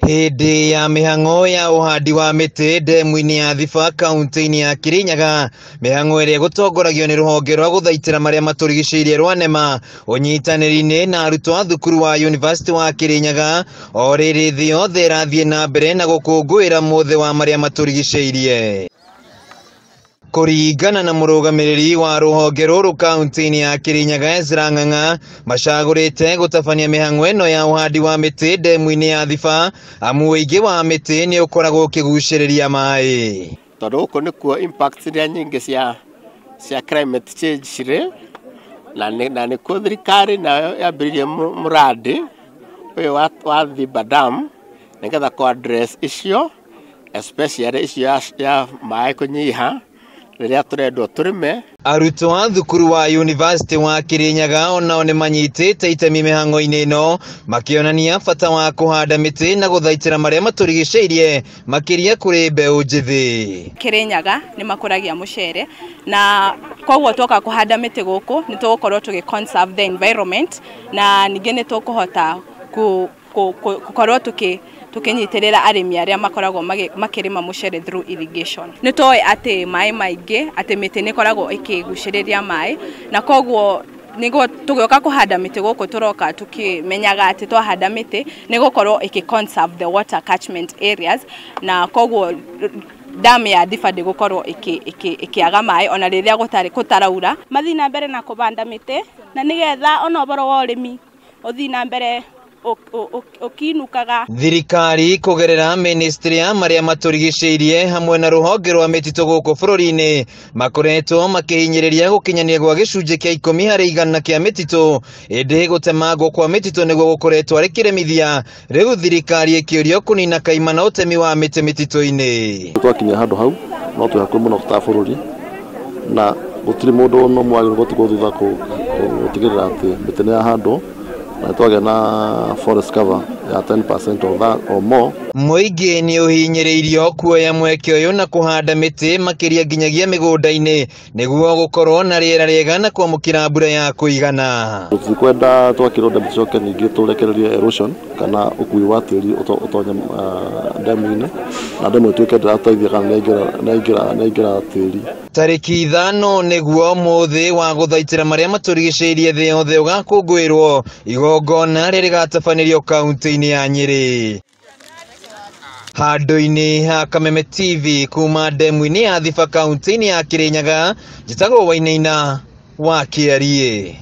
Hĩndĩ ya mĩhang'o ya ũhandi wa mĩtĩ ndemu-inĩ ya Thiba kaunti-inĩ ya Kirinyaga, mĩhang'o ĩrĩa ĩgũtongoragio nĩ rũhonge rwa gũthaitĩra marĩa matũrigicĩirie rwa NEMA ũnyitanĩri-inĩ na arutwo a thukuru wa University wa Kirinyaga, o rĩrĩ thĩ yothe ĩrathiĩ na mbere na gũkũngũĩra mũthĩ wa marĩa matũrigicĩirie. Kũringana na mũrũgamĩrĩri wa rũhonge rũrũ kaunti-inĩ ya Kirinyaga Ezra Ng'ang'a, macagũrĩte gũtabania mĩhang'o ĩno ya ũhandi wa mĩtĩ ndemu-inĩ ya Thiba, amu ũingĩ wa mĩtĩ nĩ ũkoragwo ũkĩgucĩrĩria maĩ. Tondũ gũkũ nĩkuo impact iria nyingĩ cia climate change cirĩ, na nĩkuo thirikari nayo yambĩrĩirie mũrandi ũyũ wa Thiba Dam nĩgetha kũ address icio, especially icio ya maĩ kũnyiha rĩrĩa tũrendwo tũrĩme. Arutwo a thukuru wa University wa Kirinyaga onao nĩ manyitĩte itemi mĩhang'o-inĩ ĩno, makĩonania bata wa kũhanda mĩtĩ na gũthaitĩra marĩa matũrigicĩirie makĩria kũrĩ mbeũ njĩthĩ. Kirinyaga nĩ makũragia mũcere, na koguo twoka kũhanda mĩtĩ gũkũ nĩ tũgũkorwo tũgĩ conserve the environment, na ningĩ nĩ tũkũhota gũkorwo tũkĩnyitĩrĩra arĩmi arĩa makoragwo makĩrĩma mũcere through irrigation. Nĩ tũĩ atĩ maĩ maingĩ, atĩ mĩtĩ nĩ ĩkoragwo ĩkĩgucĩrĩria maĩ, na koguo nĩguo tũgĩũka kũhanda mĩtĩ gũkũ tũroka tũkĩmenyaga atĩ twahanda mĩtĩ nĩ gũkorwo ĩkĩ conserve the water catchment areas, na koguo damu ya Thiba ndĩgũkorwo ĩkĩaga maĩ ona rĩrĩa gũtaraura. Mathiĩ na mbere na kũbanda mĩtĩ na nĩgetha ona ũhoro wa ũrĩmi ũthiĩ na mbere ũkinukaga. Thirikari kũgerera ministry ya marĩa matũrigicĩirie hamwe na rũhonge rwa mĩtitũ gũkũ bũrũri-inĩ makoretwo makĩhinyĩrĩria gũkinyanĩria gwa gĩcunjĩ kĩa 10% kĩa mĩtitũ, ĩndĩ gũtemangwo kwa mĩtitũ nĩguo gũkoretwo arĩ kĩremithia. Rĩu thirikari ĩkĩũrio kũnina kaimana ũtemi wa mĩtĩ mĩtitũ-inĩ. Twakinya handũ hau no twĩ hakuhĩ mũno ta bũrũri, na gũtirĩ mũndũ ona ũmwe wagĩrĩirwo gũtigwo thutha gũtigĩrĩra atĩ mĩtĩ nĩ yahandwo na twagĩa na forest cover ya 10% of that or more. Mũingĩ nĩ ũhinyĩrĩirio kuoya mweke ũyũ na kũhanda mĩtĩ makĩria nginyagia mĩgũnda-inĩ nĩguo gũkorwo na rĩera rĩega na kwamũkĩra mbura ya kũigana. Tũtikwenda twakĩrwo ndemu tũcoke ningĩ tũrekererie erosion kana ũkui wa tĩri ũtonye ndemu-inĩ, na ndemu ĩtuĩke ndĩrateithia kana nĩyaingĩra tĩri. Tarĩki 5 nĩguo mũthĩ wa gũthaitĩra marĩa matũrigicĩirie thĩ yothe ũgakũngũĩrwo, igongona rĩrĩa rĩgatabanĩrio kaunti-inĩ ya Nyĩrĩ. Handũ-inĩ ha Kameme TV kuma ndemu-inĩ ya Thiba kaunti-inĩ ya Kirinyaga, njĩtagwo Wainaina wa Kĩariĩ.